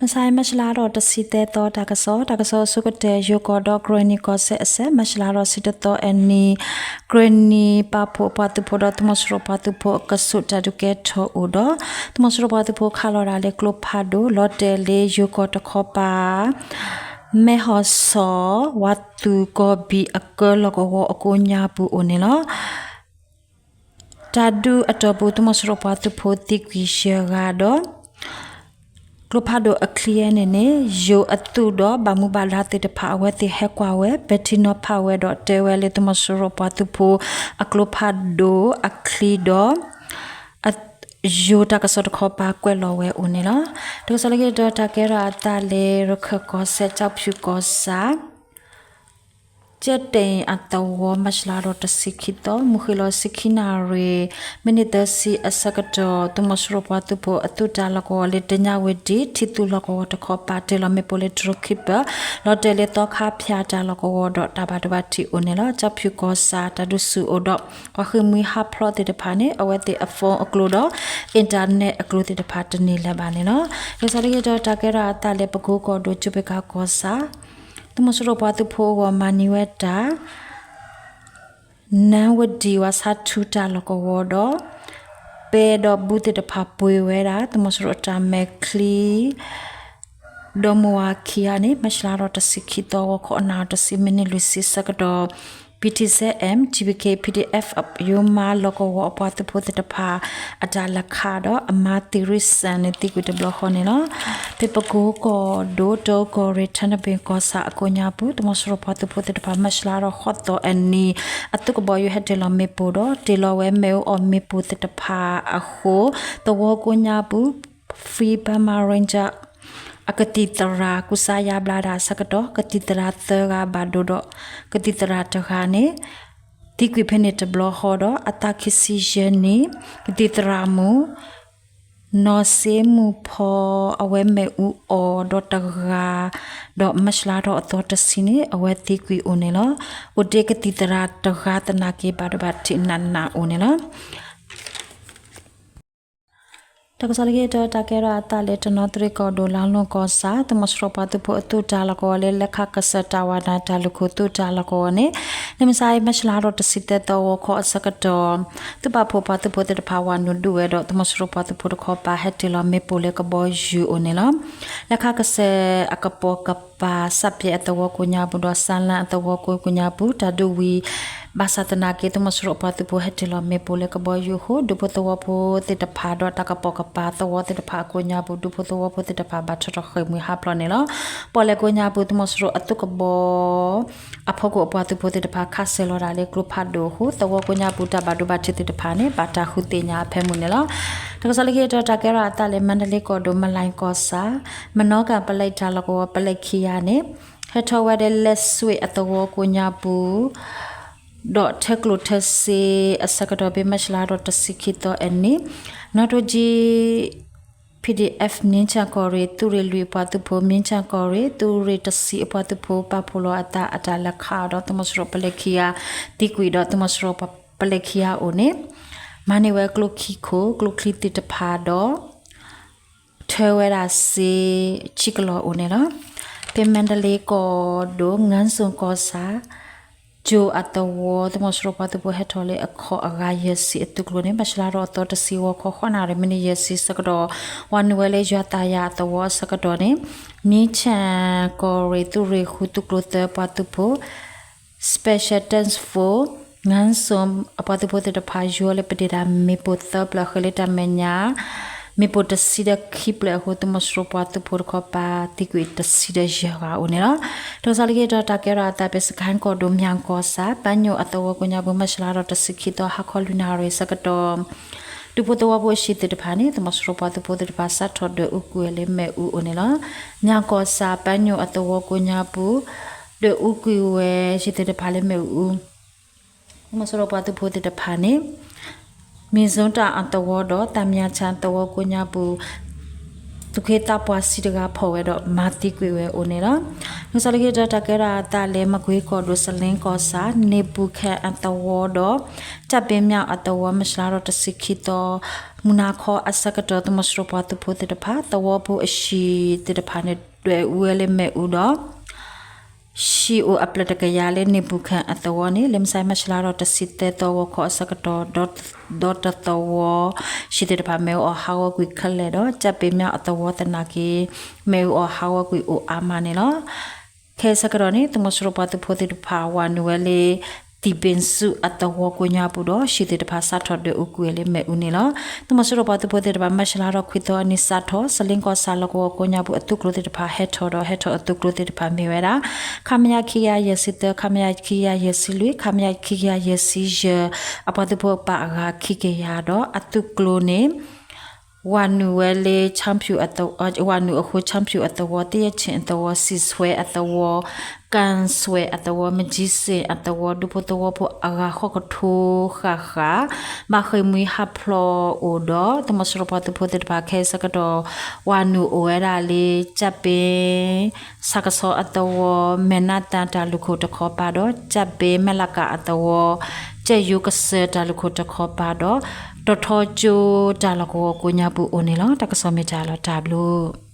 မဆါအံၤ မၢ်ၡလါထီၣ်တဆံသၢသီ တၢ်ကစီၣ်, တၢ်ကစီၣ်အဆိကတၢၢ် ယိၤကီၢ်ဒီးကရၢနံၤကီၢ်စဲၣ်အဆၢ မၢ်ၡလါထီၣ်ဆံတသီအနံၤ, ကရၢနံၤပာ်ဖှိၣ်အပှၤသုးဖိဒီး သုးမီၤစိရိၤပှၤသုးဖိအကဆူး တၢ်ဒုးကဲထီၣ်အိၣ်ဒီး သုးမီၤစိရိၤပှၤသုးဖိခးလီၤဒၣ်လၢကျိဖးဒိၣ် လီၤတဲာ်လၢယိၤကီၢ်တခီပၤ မဲၢ်ဟီၣ်စီၤ ဝးသူၣ်ကီၢ်ဘံၣ်အကၢလီၢ်ကဝီၤအကိးညါပူၤအိၣ်န့ၣ်လီၤ. တၢ်ဒုးအတီၢ်ပူၤ သုးမီၤစိရိၤပှၤသုးဖိသံကွံာ်ယဲၢ်ဂၤဒီး ကျိဖးဒိၣ်အချံအံၤန့ၣ်န့ၣ် ယိၤအသုးဒီးဘၣ်မူဘၣ်ဒါသ့ၣ်တဖၣ် အဝဲသ့ၣ်ဟဲကွၢ်ဝဲ ပဲာ်ထံနီၤဖးဝဲဒီးတဲဝဲလၢ သုးမီၤစိရိၤပှၤသုးဖိအကျိဖးဒိၣ်အချံဒီး ယိၤတၢ်ကစီၣ်တခီပၤကွဲးလီၤဝဲအိၣ်န့ၣ်လီၤ. တၢ်ကစီၣ်လၢခံတခါ တၢ်ကဲထီၣ်အသးလၢ ရခၢၣ်ကီၢ်စဲၣ် ကၠီဖၠူၣ်ကီၢ်ဆၣ် ကၠဲၣ်တ့ၣ်အသဝီ မၢ်ၡလါထီၣ်တဆံခံသီ မုၢ်ဃ့ၢ်လီၤဆံခံနၣ်ရံၣ် မံးနံးသၢဆံအဆၢကတီၢ် သုးမီၤစိရိၤပှၤသုးဖိအသုးတၢ်လီၢ်ကဝီၤလၢ တညၣ်ဝ့ၢ်ဒံၣ် ထံသူလီၢ်ကဝီၤတခီပၤ တ့ၢ်လီၤမ့ၣ်ပိၢ်လၢ drone ခံပၢၢ် လီၤတဲာ်လၢသီခါဖၠၣ်တၢ်လီၢ်ကဝီၤဒီး တၢ်ဘၣ်ဒိဘၣ်ထံးအိၣ်န့ၣ်လီၤ. ကၠီဖၠူၣ်ကီၢ်ဆၣ် တၢ်ဒုးဆူၣ်အိၣ်ဒီး ပှၤဃ့ၢ်မှံဟးဖျိးသ့ၣ်တဖၣ်န့ၣ် အဝဲသ့ၣ်အ phone အကျိၤဒီး internet အကျိၤသ့ၣ်တဖၣ်တန့ၢ်လၢၤဘၣ်န့ၣ်လီၤ. တၢ်ကစီၣ်လၢခံတခါ တၢ်ကဲထီၣ်အသးလၢ ပကိကီၢ်ဒိၣ် ကၠိပ့ၤကၤကီၢ်ဆၣ် သုးမီၤစိရိၤပှၤသုးဖိအဂီၢ်မၤန့ၢ်ဝဲတၢ် နၢဝဒံၣ်ဝးဆါထူတၢ်လီၢ်ကဝီၤဒီး ပဲဒီးဘုသ့ၣ်တဖၣ်ပှ့ၤဝဲဒၣ် သုးမီၤစိရိၤအတၢ်မဲာ်ချံ ဒီမါဝၤခံဂၤန့ၣ် မၢ်ၡလါထီၣ်တဆံခံသီ ဂီၤခီအနၣ်ရံၣ်တဆံ မံးနံးလွံၢ်ဆံဆၢကတီၢ် ပံၣ်ထံၣ်စဲၣ် M G B K P D F ယိၤမါလီၢ်ကဝီၤအပှၤသုးဖိသ့ၣ်တဖၣ် အတၢ်လဲၤခးဒီး အမါသံၣ်ရံၣ်စၣ်န့ၣ် သံကွံာ်တဘျီဃီန့ၣ်လီၤ. ဖဲပကိကီၢ်ဒိၣ် တၢကီၢ်ရ့ၣ် ထၢနဘ့ၣ်ကီၢ်ဆၣ်အကိးညါပူၤ သုးမီၤစိရိၤပှၤသုးဖိသ့ၣ်တဖၣ် မၢ်ၡလါထီၣ်ဃိးသီအနံၤ အသုးကဘီယူၤဟဲတ့ၢ်လီၤမ့ၣ်ပိၢ်ဒီး တ့ၢ်လီၤဝဲမ့ၣ်အူအီၣ်မ့ၣ်ပိၢ်သ့ၣ်တဖၣ်အဃိ သဝီကိးညါပူၤ Free Burma Ranger အကသံၣ်သရၣ် ကူစါယါဘျါတၢ်အဆၢကတီၢ် ကသံၣ်သရၣ်သၢဂၤဘၣ်ဒိဒီး ကသံၣ်သရၣ်တဂၤန့ၣ် သံကွံာ်ဖဲန့ၣ်တဘျီဃီဒီး အသးခံဆံယဲၢ်နံၣ် ကသံၣ်သရၣ်မုၣ် နီၢ်စ့မုၢ်ဖီ အဝဲမ့ၣ်အူအီၣ်ဒီးတဂၤ ဒီးမၢ်ၡလါထီၣ်အသီတဆံန့ၣ် အဝဲသံကွံာ်အိၣ်န့ၣ်လီၤ. အိၣ်တ့ၢ်ကသံၣ်သရၣ်တဂၤသနာ်က့ ဘၣ်ဒိဘၣ်ထံးနးနးအိၣ်န့ၣ်လီၤ. တၢ်ကစီၣ်လၢခံတခါ တၢ်ကဲထီၣ်အသးလၢ တနီသရံၣ်ကီၢ်ဒိၣ် လါလီၢ်ကီၢ်ဆၣ် သုးမီၤစိရိၤပှၤသုးဖိအသုးတၢ်လီၢ်ကဝီၤလၢ လဲၤခးကစၢၢ်တၢ်ဝးနးတၢ်လုၢ်ခိၣ်သုးတၢ်လီၢ်ကဝီၤန့ၣ် လၢမုၢ်ဆါအံၤ မၢ်ၡလါထီၣ်တဆံသၢသီ ဂီၤခီအဆၢကတီၢ် သုးပာ်ဖှိၣ်ပှၤသုးဖိသ့ၣ်တဖၣ်ဝးနုာ်ဒုးဝဲဒီး သုးမီၤစိရိၤပှၤသုးဖိတခီပၤ ဟဲတ့ၢ်လီၤမ့ၣ်ပိၢ်လၢကဘီယူၤအိၣ်န့ၣ်လီၤ. လဲၤခးကစၢၢ်အကပိာ်ကပၤ စးပျဲအသဝီကိးညါပူၤဒီး စၣ်လၣ်အသဝီကိးညါပူၤ တၢ်ဒုးဝံၤ ဘၣ်ဆၣ်သနာ်က့ သုးမီၤစိရိၤပှၤသုးဖိဟဲတ့ၢ်လီၤမ့ၣ်ပိၢ်လၢကဘီယူၤအဃိ ဒူဖိသဝီဖိသ့ၣ်တဖၣ်ဒီး တၢ်ကပိာ်ကပၤသဝီသ့ၣ်တဖၣ်အကိးညါပူၤ ဒူဖိသဝီဖိသ့ၣ်တဖၣ် ဘၣ်ထီၣ်ထီၣ်ဃ့ၢ်မှံဟးဖျိးန့ၣ်လီၤ. ပီၣ်လဲၣ်ကိးညါပူၤ သုးမီၤစိရိၤအသုးကဘီ အဖီခိၣ်အပှၤသုးဖိသ့ၣ်တဖၣ် ခးစဲၤလီၤဒၣ်လၢကျိဖးဒိၣ်အဃိ သဝီကိးညါပူၤ တၢ်ဘၣ်ဒိဘၣ်ထံးသ့ၣ်တဖၣ်န့ၣ် ဘၣ်တၢ်ဃုသ့ၣ်ညါအဖၢမုၢ်န့ၣ်လီၤ. တၢ်ကစီၣ်လၢခံတခါ တၢ်ကဲထီၣ်အသးလၢ မါဒလ့ကီၢ်ဒိၣ် မလဲၣ်ကီၢ်ဆၣ် မနီၢ်ကၣ်ပလဲၣ်တၢ်လီၢ်ကဝီၤ ပလဲၣ်ခံဂၤန့ၣ် ဟဲထီၣ်ဝဲဒၣ်လဲၤစွ့အသဝီကိးညါပူၤ ဒီးထၢကျိၣ်ထၢစ့အဆၢကတီၢ် ဖဲမၢ်ၡလါထီၣ်တဆံခံသီအနံၤ နီၣ်ထိကၠံ P D F မ့ၢ်ဆၣ်ကီၢ်ရ့ၣ် သုးရ့ၣ်လွံၢ်အပှၤသုးဖိ မ့ၢ်ဆၣ်ကီၢ်ရ့ၣ် သုးရ့ၣ်တဆံအပှၤသုးဖိ ပာ်ဖှိၣ်လီၤအသးအတၢ်လဲၤခးဒီး သုးမီၤစိရိၤပလဲၣ်ခံဂၤ သံကွံာ်ဒီး သုးမီၤစိရိၤပလဲၣ်ခံဂၤအိၣ်န့ၣ် မၤန့ၢ်ဝဲကျိခံခိၣ် ကျိချံသ့ၣ်တဖၣ်ဒီး ထၢဝဲဒၣ်စ့ဆံကလီၢ်အိၣ်န့ၣ်လီၤ. ဖဲမါဒလ့ကီၢ်ဒိၣ် ငါစိၣ်ကီၢ်ဆၣ် ကၠိအသဝီ သုးမီၤစိရိၤပှၤသုးဖိဟဲထီၣ်လၢအခီၣ်အဂၤယဲၢ်ဆံအသုးကျိၤန့ၣ် မၢ်ၡလါထီၣ်အသီတဆံ ဂီၤခီ ဃိးနၣ်ရံၣ် မံးနံးယဲၢ်ဆံဆၢကတီၢ် ဝၤနုာ်ဝဲလၢယွၤသးယၤအသဝီအဆၢကတီၢ်န့ၣ် မ့ၢ်ဆၣ်ကီၢ်ရ့ၣ် သုးရ့ၣ်ဃု သုးကျိၤသၢပှၤသုးဖိ Special Task Force ငါစိၣ်အပှၤသုးဖိသ့ၣ်တဖၣ် ယီၤလၢပဒ့ၣ်တၢ်မ့ၣ်ပိၢ်သၢဖျၢၣ်အဃိ လၢတၢ်မဲာ်ညါ မ့ၣ်ပိၢ်တဆံဒီးခံဖျၢၣ်အဃိ သုးမီၤစိရိၤပှၤသုးဖိတခီပၤ သံကွံာ်တဆံဒီးယဲၢ်ဂၤအိၣ်န့ၣ်လီၤ. တၢ်ကစီၣ်လၢခံတခါ တၢ်ကဲထီၣ်အသးဖဲ စကဲၣ်ကီၢ်ဒိၣ် မၠၣ်ကီၢ်ဆၣ် ပၢညိၣ်အသဝီကိးညါပူၤ မၢ်ၡလါထီၣ်တဆံခံသီ ဟါခီလွံၢ်နၣ်ရံၣ်အဆၢကတီၢ် ဒူဖိသဝီဖိအဟံၣ်သ့ၣ်တဖၣ်န့ၣ် သုးမီၤစိရိၤပှၤသုးဖိသ့ၣ်တဖၣ် စးထီၣ်ဒွဲၣ်အူကွံာ်ဝဲလၢမ့ၣ်အူအိၣ်န့ၣ်လီၤ. မၠၣ်ကီၢ်ဆၣ် ပၢညိၣ်အသဝီကိးညါပူၤ ဒွဲၣ်အူကွံာ်ဝဲဟံၣ်သ့ၣ်တဖၣ်လၢမ့ၣ်အူ သုးမီၤစိရိၤပှၤသုးဖိသ့ၣ်တဖၣ်န့ၣ် မံၤစိတၢ်အသဝီဒီး သၣ်မံၤဆၣ်အသဝီကိးညါပူၤ သုးခ့သးပှၢ်ဆံတဂၤဖီၣ်ဝဲဒီးမၤသံကွံာ်ဝဲအိၣ်န့ၣ်လီၤ. လံာ်စီဆှံလၢခံတတီၤ တၢ်ကဲထီၣ်အသးလၢ မကွ့ကီၢ်ဒိၣ် စလ့ကီၢ်ဆၣ် န့ၣ်ပူၤခၣ်အသဝီဒီး ကၠၣ်ပ့မၠၣ်အသဝီ မၢ်ၡလါထီၣ်တဆံခံသီ မုၢ်နၤခီအဆၢကတီၢ် သုးမီၤစိရိၤပှၤသုးဖိသ့ၣ်တဖၣ် သဝီဖိအဟံၣ်သ့ၣ်တဖၣ်န့ၣ် ဒွဲၣ်အူဝဲလၢမ့ၣ်အူဒီး ဟံၣ်အိၣ်အဖျၢၣ်တကယၤလၢ န့ၣ်ပူၤခၣ်အသဝီန့ၣ် လၢမုၢ်ဆါ မၢ်ၡလါထီၣ်တဆံသၢသီ ဂီၤခီအဆၢကတီၢ် ဒီးတသဝီ ဟံၣ်သ့ၣ်တဖၣ် မ့ၣ်အူအီၣ်ဟးဂီၤကွံာ်ခဲလၢာ်ဒီး ကၠၣ်ပ့မၠၣ်အသဝီသနာ်က့ မ့ၣ်အူအီၣ်ဟးဂီၤကွံာ်အိၣ်အါမးန့ၣ်လီၤ. ခဲအံၤအဆၢကတီၢ်န့ၣ် သုးမီၤစိရိၤပှၤသုးဖိသ့ၣ်တဖၣ် ဝၤနုာ်ဝဲလၢ သံၣ်ဘ့ၣ်စူၣ်အသဝီကိးညါပူၤဒီး ဟံၣ်သ့ၣ်တဖၣ်စးထီၣ်ဒွဲၣ်အူကွံာ်ဝဲလၢမ့ၣ်အူန့ၣ်လီၤ. သုးမီၤစိရိၤပှၤသုးဖိသ့ၣ်တဖၣ် မၢ်ၡလါထီၣ်ခွံသီအနံၤစးထီၣ် စလ့ကီၢ်ဆၣ်လီၢ်ကဝီၤကိးညါပူၤ အသုးကျိၤသ့ၣ်တဖၣ်ဟဲထီၣ်ဒီး ဟဲထီၣ်အသုးကျိၤသ့ၣ်တဖၣ်မ့ၢ်ဝဲဒၣ် ခမရ ခံကယၤယဲၢ်ဆံသၢ ခမရ ခံကယၤယဲၢ်ဆံလွံၢ် ခမရ ခံကယၤယဲၢ်ဆံယဲၢ် အပှၤသုးဖိပာ်အဂၤခံကယၤဒီး အသုးကျိၤန့ၣ် ဝၤနုာ်ဝဲလၢ ဝၤနုာ်အဃိ ခၠၣ်ဖၠူၣ်အသဝီ သယဲၣ်ဆ့ၣ်အသဝီ စံၣ်ဆွဲအသဝီ ကၣ်ဆွဲအသဝီ မကၠံစ့ၣ်အသဝီ ဒူဖိသဝီဖိအဂၤဃိးကထိဃၣ်ဃၣ် ဘၣ်ဃ့ၢ်မှံဟးဖျိးအိၣ်ဒီး သုးမီၤစိရိၤပှၤသုးဖိသ့ၣ်တဖၣ် ခဲအံၤအဆၢကတီၢ် ဝၤနုာ်အိၣ်ဝဲဒၣ်လၢ ကၠၣ်ပ့ ဆၣ်ကဆီအသဝီ မဲၢ်နၢ်သၣ်တၢ်လူၢ်ခိၣ်တခီပၤဒီး ကၠၣ်ပ့ မဲၢ်လးကးအသဝီ ကၠဲၣ်ယိကစၢၢ်တၢ်လူၢ်ခိၣ်တခီပၤဒီး တီၤထီကၠိတၢ်လီၢ်ကဝီၤကိးညါပူၤအိၣ်န့ၣ်လီၤ. တၢ်ကစီၣ်မ့ၢ်တၢ်လီၤတၢ်ဘျုး